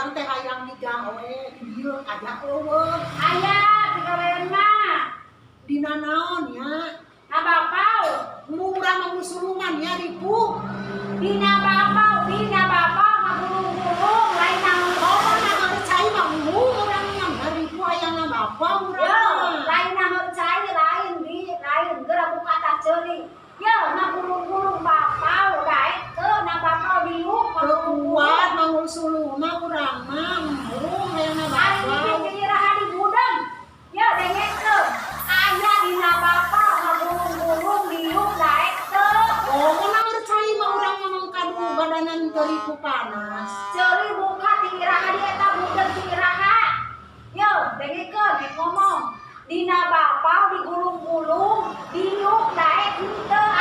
Urang teh hayang digawe di dieu aya euweuh? Aya digawean mah. Dina naon ya? Ngabapau. Murah mah sulungan ya ripuh. Dina bapau ngagulung-gulung lain nang Oh, nah cai mah embung urang nya ripuh hayang ngabapau urang Yo, mah. lain nang cai lain di lain geura buka tah ceuli. Yo, ngagulung-gulung bapau daek teu na bapau diuk. Teu kuat manggul suluh mah urang mah embung hayang Ari ngabapau. mimiti iraha di gudang. Yo, dengekeun. Aya dina bapau ngagulung-gulung diuk daek teu. Oh, menang cai mah urang ngomong kadu badanan teu ripuh panas. Ceuli buka ti iraha di eta gudang ti iraha. Yo, dengekeun rek ngomong. Dina bapau digulung-gulung diuk daek henteu.